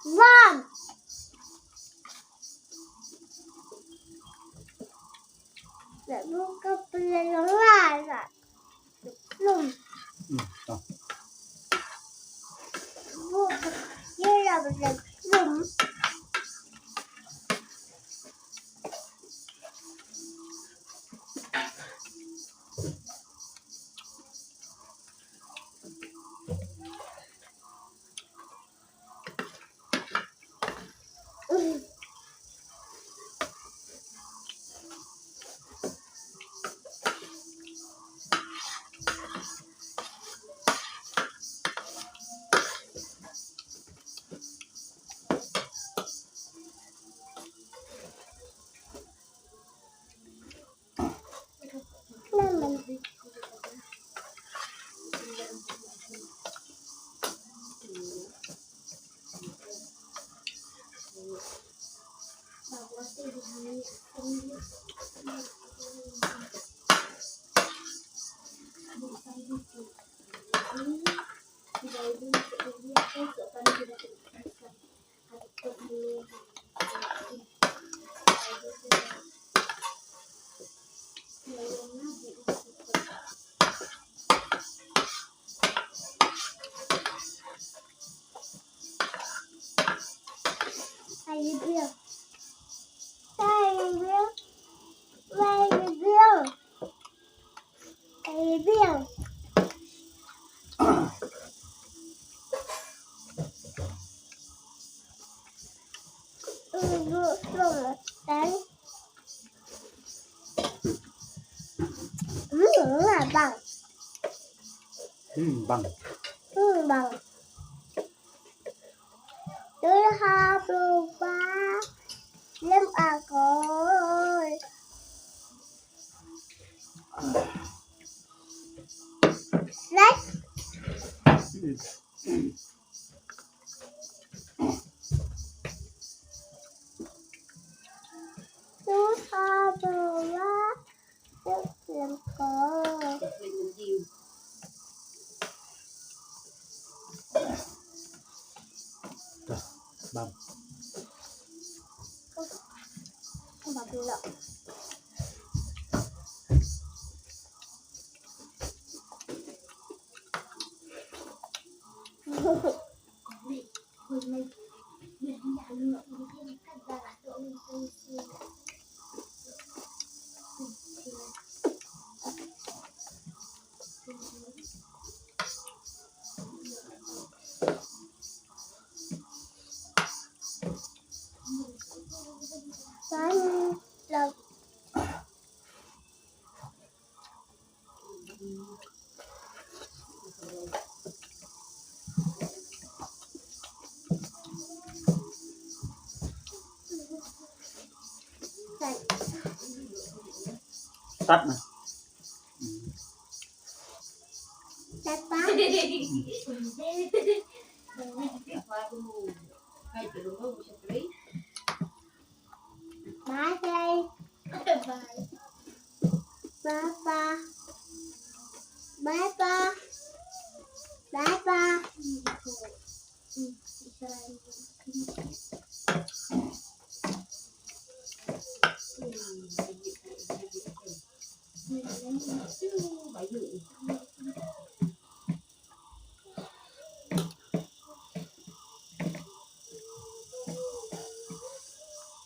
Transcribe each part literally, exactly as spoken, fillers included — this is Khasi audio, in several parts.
Bang. Nak buka pilihan lain. Belum. Hmm, tak. Buka. Dia dah belum. Hmm, bang. Hmm, bang. Hmm, bang. Dul ha bluba lem akol. Next. Dul ha bluba lem akol. Dah, bang. Bang pula. Start na. Papa. Bye, guys. Bye. Bye, Pa. Bye, Pa. Bye, Pa.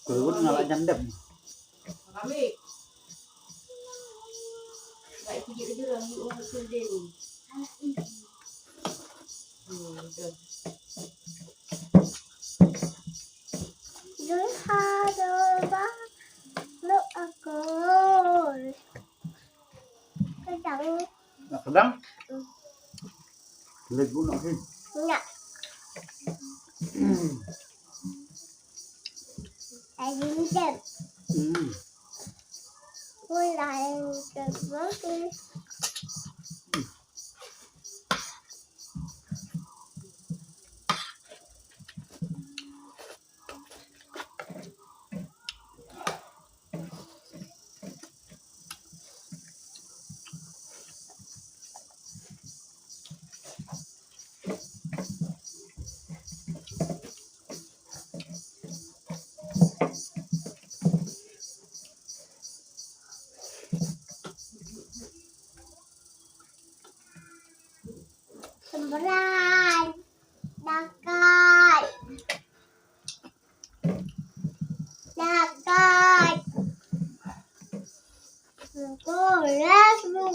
Kul wut nga la jan dep. Dul ha dul ba, luk Nak kedang? Lek guna hin. Nak. Ayo, jap. Hmm. Mulai jap. Sembran. Dakai. Dakai. Kolas lu.